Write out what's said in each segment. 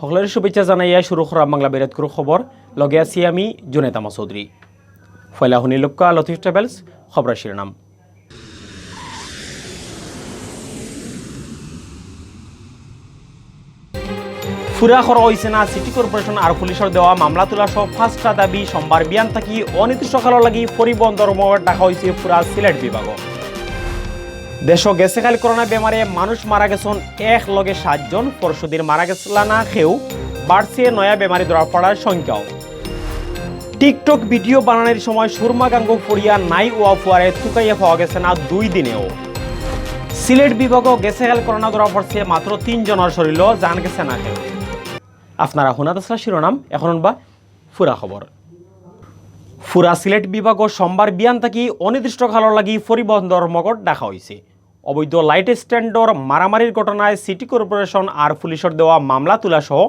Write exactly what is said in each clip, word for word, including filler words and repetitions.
হকলরে শুভেচ্ছা জানাইয়া শুরু করা বাংলা বেরাতকুর খবর। লগে আছি আমি জুনেদ আহমদ চৌধুরী। পয়লা হুনিলউক্কা লতিফ ট্রাভেলস খবরর শিরোনাম। পুরা করা অইছে না সিটি কর্পোরেশন আর পুলিশর দেওয়া মামলা তুলা সহ পাঁচটা দাবি। সোমবার বিয়ান থাকি অনির্দিষ্টকালর লাগি পরিবহন ধর্মঘট ডাকা অইছে পুরা সিলেট বিভাগো। দেশো গেছে কাইল করোনা বেমারে মানুষ মারা গেছইন এক লগে সাতজন, পরশুদিন মারা গেছলা না কেউ, বাড়ছে নয়া বেমারি ধরা পড়ার সংখ্যাও। TikTok ভিডিও বানানির সময় সুরমা গাঙ্গো ফড়িয়া নাই অওয়া ফুয়ারে তুকাইয়া পাওয়া গেছে না দুই দিনেও। সিলেট বিভাগো গেছে কাইল করোনা ধরা পড়ছে মাত্র তিনজনর শরীলো, জান গেছে না কেউ। আপনারা হুনাত আছলা শিরোনাম, এখন হুনবা পুরা খবর। পুরা সিলেট বিভাগো সোমবার বিয়ান থাকি অনির্দিষ্টকালর লাগি পরিবহন ধর্মঘট ডাকা অইছে। অবৈধ লাইট স্ট্যান্ডর মারামারির ঘটনায় সিটি কর্পোরেশন আর পুলিশর দেওয়া মামলা তুলা সহ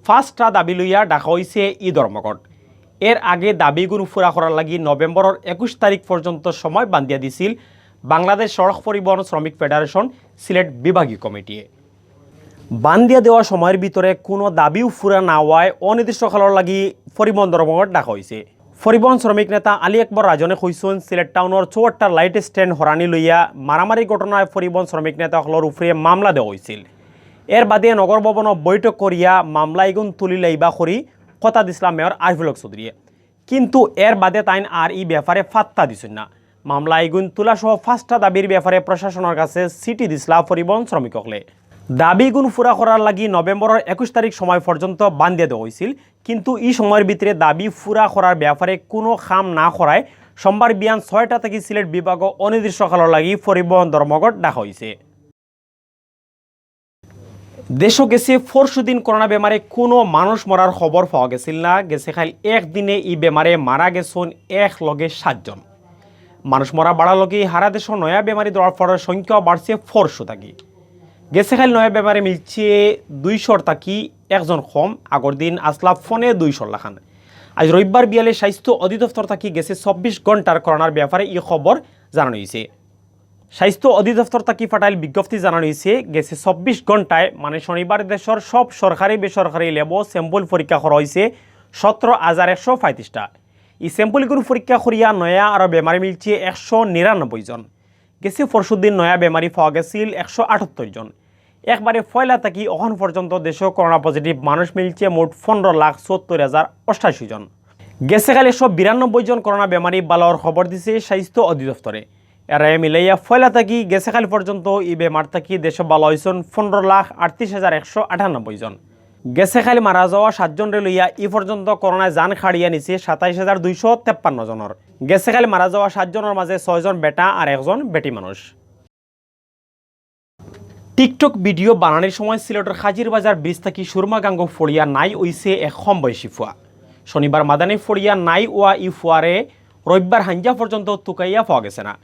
পাঁচটা দাবি লইয়া ডাকা অইছে ই ধর্মঘট। এর আগে দাবিগুন পুরা করার লাগি নভেম্বরর একুশ তারিখ পর্যন্ত সময় বান্ধিয়া দিছিল বাংলাদেশ সড়ক পরিবহন শ্রমিক ফেডারেশন সিলেট বিভাগীয় কমিটিয়ে। বান্ধিয়া দেওয়া সময়র ভিতরে কোনো দাবিও পুরা না অওয়ায় অনির্দিষ্টকালর লাগি পরিবহন ধর্মঘট ডাকা অইছে। পরিবহন শ্রমিক নেতা আলী আকবর রাজনে কইছইন, সিলেট টাউনর চৌহাট্টার লাইট স্ট্যান্ড হরানি লইয়া মারামারি ঘটনায় পরিবহন শ্রমিক নেতা অকলর উপরে মামলা দেওয়া অইছিল। এর বাদে নগর ভবনো বৈঠক করিয়া মামলা ইগুন তুলিলাইবা করি কথা দিছলা মেয়র আরিফুল হক চৌধুরীয়ে। কিন্তু এর বাদে তাইন আর ই বেপারে পাত্তা দিছইন না। মামলা ইগুন তুলা সহ পাঁচটা দাবির বেপারে প্রশাসনর কাছে চিঠি দিছলা পরিবহন শ্রমিক অকলে। দাবিগুন পুরা করার লাগি নভেম্বরর একুশ তারিখ সময় পর্যন্ত বান্ধিয়া দেওয়া অইছিল, কিন্তু ই সময়র ভিতরে দাবি পুরা করার বেপারে কোনো কাম না করায় সোমবার বিয়ান ছয়টা থাকি সিলেট বিভাগো অনির্দিষ্টকালর লাগি পরিবহন ধর্মঘট ডাকা অইছে। দেশো গেছে পরশুদিন করোনা বেমারে কোনো মানুষ মরার খবর পাওয়া গেছিল না। গেছে কাইল একদিনে ই বেমারে মারা গেছইন এক লগে সাতজন। মানুষ মরা বাড়ার লগে হারা দেশো নয়া বেমারি ধরা পড়ার সংখ্যা বাড়ছে পরশু থাকি। গেছে কাইল নয়া বেমারে মিলছে দুইশোর থাকি একজন কম, আগর দিন আছলা পনে দুইশোর লাখান। আইজ রবিবার বিয়ালে স্বাস্থ্য অধিদপ্তর থাকি গেছে চব্বিশ ঘন্টার করোনার বেপারে ই খবর জানানি অইছে। স্বাস্থ্য অধিদপ্তর থাকি ফাটাইল বিজ্ঞপ্তি জানানি অইছে, গেছে চব্বিশ ঘন্টায় মানে শনিবার দেশর সব সরকারি বেসরকারি ল্যাবো স্যাম্পল পরীক্ষা করা অইছে সতেরো হাজার একশো পঁয়ত্রিশটা। ই স্যাম্পল ইগুন পরীক্ষা করিয়া নয়া আরো বেমারি মিলছে একশো নিরানব্বই জন। গেছে পরশুদিন নয়া বেমারি পাওয়া গেছিল একশো আটাত্তর জন। একবারে পয়লা থাকি অখন পর্যন্ত দেশো করোনা পজিটিভ মানুষ মিলছে মোট পনেরো লাখ চুয়াত্তর হাজার অষ্টাশি জন। গেছে কাইল একশো বিরানব্বই জন করোনা বেমারি বালা অওয়ার খবর দিছে স্বাস্থ্য অধিদপ্তরে। এরায় মিলাইয়া পয়লা থাকি গেছে কাইল পর্যন্ত ই বেমার থাকি দেশো বালা অইছইন পনেরো লাখ আটত্রিশ হাজার একশো আটানব্বই জন। গেছে কাইল মারা যাওয়া সাতজনরে লইয়া ই পর্যন্ত করোনায় জান কাড়িয়া নিছে সাতাইশ হাজার দুইশো তেপ্পান্ন জনর। গেছে কাইল মারা যাওয়া সাতজনর মাঝে ছয়জন বেটা আর একজন বেটি মানুষ। TikTok ভিডিও বানানির সময় সিলেটর কাজির বাজার ব্রিজ থাকি সুরমা গাঙ্গো ফড়িয়া নাই অইছে এক কম বয়সী ফুয়া। শনিবার মাদানে ফড়িয়া নাই অওয়া ই ফুয়ারে রবিবার হাইঞ্জা পর্যন্ত তুকাইয়া পাওয়া গেছে না।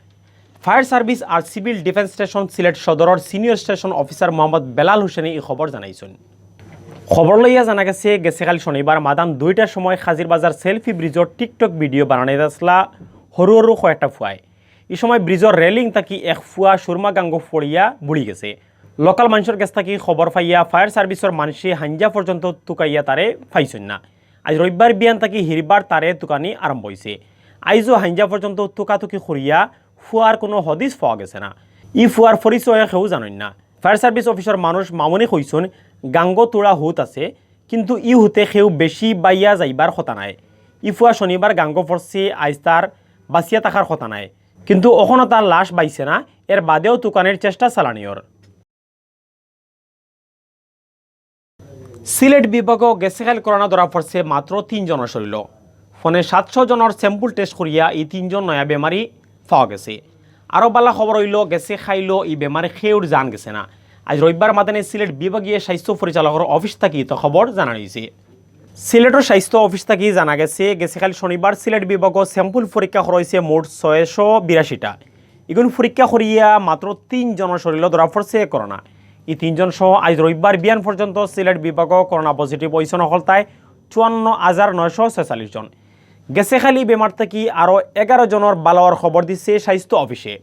ফায়ার সার্ভিস আর সিভিল ডিফেন্স স্টেশন সিলেট সদরর সিনিয়র স্টেশন অফিসার মোহাম্মদ বেলাল হোসেনে ই খবর জানাইছইন। খবর লইয়া জানা গেছে, গেছে কাইল শনিবার মাদান দুইটার সময় কাজির বাজার সেলফি ব্রিজর TikTok ভিডিও বানানিত আছলা হুরু হুরু কয়েকটা ফুয়ায়। ই সময় ব্রিজর রেলিং থাকি এক ফুয়া সুরমা গাঙ্গো ফড়িয়া বুড়ি গেছে। লোকাল মানষর গেছ থাকি খবর পাইয়া ফায়ার সার্ভিসর মানষে হাইঞ্জা পর্যন্ত তুকাইয়া তারে পাইছইন না। আইজ রবিবার বিয়ান থাকি হিরবার তারে তুকানি আরম্ভ অইছে। আইজও হাইঞ্জা পর্যন্ত তুকাতুকি করিয়া ফুয়ার কোনো হদিস পাওয়া গেছে না। ই ফুয়ার পরিচয় কেউ জানইন না। ফায়ার সার্ভিস অফিসর মানুষ মামুনি কইছইন, গাঙ্গো তুড়া হুত আছে, কিন্তু ই হুতে কেউ বেশি বাইয়া যাইবার কথা নায়। ই ফুয়া শনিবার গাঙ্গো পড়ছে, আইজ তার বাঁচিয়া থাকার কথা নায়, কিন্তু অখনো তার লাশ পাইছে না। এর বাদেও তুকানির চেষ্টা চালানি অর। সিলেট বিভাগো গেছে কাইল করোনা ধরা পড়ছে মাত্র তিনজনর শরীলো। পনে সাতশো জনর স্যাম্পল টেস্ট করিয়া ই তিনজন নয়া বেমারি পাওয়া গেছে। আরো বালা খবর অইলো, গেছে কাইলো ই বেমারে কেউর জান গেছে না। আইজ রবিবার মাদানে সিলেট বিভাগীয় স্বাস্থ্য পরিচালকর অফিস থাকি ইতা খবর জানানি অইছে। সিলেটর স্বাস্থ্য অফিস থাকি জানা গেছে, গেছে কাইল শনিবার সিলেট বিভাগো স্যাম্পল পরীক্ষা করা অইছে মোট ছয়শো বিরাশিটা। ইগুন পরীক্ষা করিয়া মাত্র তিনজনর শরীলো ধরা পড়ছে করোনা। ই তিনজন সহ আইজ রবিবার বিয়ান পর্যন্ত সিলেট বিভাগো করোনা পজিটিভ অইছইন অকলতায় চুয়ান্ন হাজার নয়শো ছয়চল্লিশ জন। গেছে কাইল ই বেমার থাকি আরো এগারো জনর বালা অওয়ার খবর দিছে স্বাস্থ্য অফিসে।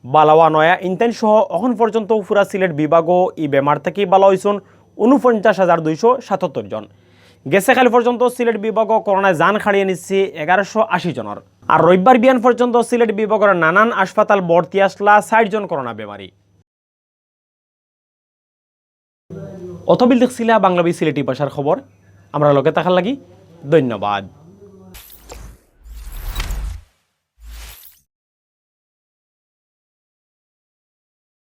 বালা অওয়া নয়া ইনতাইন সহ অখন পর্যন্ত পুরা সিলেট বিভাগো ই বেমার থাকি বালা অইছইন ঊনপঞ্চাশ হাজার দুইশো সাতাত্তর জন। গেছে কাইল পর্যন্ত সিলেট বিভাগো করোনায় জান কাড়িয়া নিছে এগারোশো আশি জনর। আর রবিবার বিয়ান পর্যন্ত সিলেট বিভাগর নানান হাসপাতাল ভর্তি আছলা ষাইট জন করোনা বেমারি। অতবিল দেখছিলা বাংলাবি সিলেটি ভাষার খবর। আমরার লগে থাকার লাগি ধন্যবাদ।